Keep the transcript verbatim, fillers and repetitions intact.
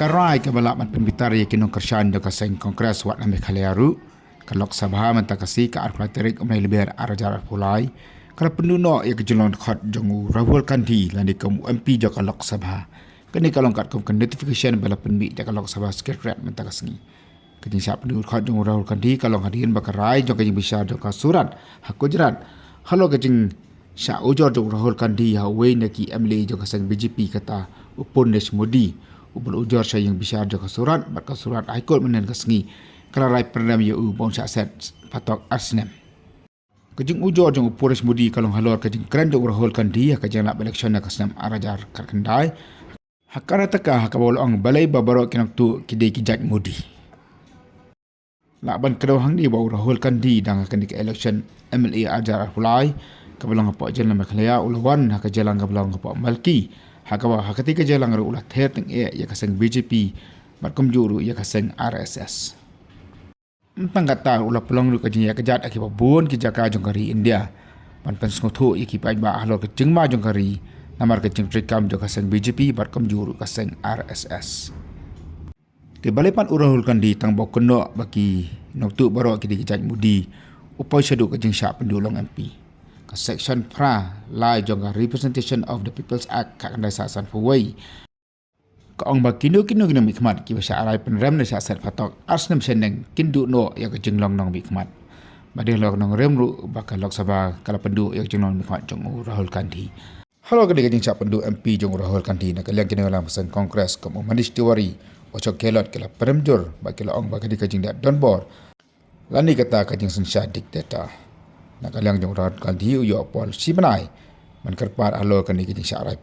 Ka rai kaba lah ban pynbitar ïa ki nongkyrshan jong ka seng Congress wat na Meghalaya ruh, ka Lok Sabha mynta ka sngi ka arphew lai tarik u bnai Lber ar hajar arphew lai ka la pynduh noh ïa ka jinglong dkhot jong u Rahul Gandhi lane kum u M P jong ka Lok Sabha. Kane ka long katkum ka notification ba la pynmih da ka Lok Sabha Secretariat mynta ka sngi. Ka jingshah pynduh dkhot jong u Rahul Gandhi ka long hadien ba ka rai jong ka jingbishar jong ka Surat ha Gujarat halor ka jingshah ujor jong u Rahul Gandhi ha uwei na ki M L A jong ka seng B J P, kata u Purnesh Modi, uba la ujor sha ïing bishar jong ka Surat bad ka Surat High Court mynhynnin ka sngi ka la rai pynrem ïa u ba un shah set phatok ar snem. Ka jingujor jong u Purnesh Modi ka long halor ka jingkren jong u Rahul Gandhi ha ka jinglap election na ka snem ar hajar khatkhyndai ha Karnataka, ha kaba u la ong balei ba baroh ki nongtuh ki dei ki jait Modi. Lah ban kdew hangne ba u Rahul Gandhi dang ha kane ka election M L A ar hajar arphew lai kaba long hapoh jylla Meghalaya u la wan ha ka jylla kaba long hapoh Malki, ha kaba ha katei ka jylla ruh u la ther tyngeh ïa ka seng B J P bad kumjuh ruh ïa ka seng R S S. Ym tang katta, u la pynlong ruh ka jingïakajat ha kiba bun ki jaka jong ka ri India ban pynsngewthuh ïa ki paidbah halor ka jingma jong ka ri namar ka jingtreikam jong ka seng B J P bad kumjuh ruh ka seng R S S. Te balei pat u Rahul Gandhi tang ba u kynnoh ba ki nongtuh baroh ki dei ki jait Modi, u poi shaduh ka jingshah pynduh long M P. Ka section phra lai jong ka Representation of the People's Act khatkhyndai saw sanphew wei ka ong ba kino kino ki nongmihkhmat kiba shah rai pynrem ne shah set phatok ar snem shaneng kin duh noh ïa ka jinglong nongmihkhmat. Ba dei halor ka nongrim ruh ba ka Lok Sabha ka la pynduh ïa ka jinglong nongmihkhmat jong u Rahul Gandhi. Halor kane ka jingshah pynduh M P jong u Rahul Gandhi, na ka liang ki nongïalam ka seng Congress kum u Manish Tiwari, u Ashok Gehlot ki la pynrem jur bad ki la ong ba ka dei ka jingleh donbor lane kata ka jingsynshar dictator. Na ka liang jong u Rahul Gandhi u ïoh por shi bnai ban kyrpad halor kane ka jingshah rai.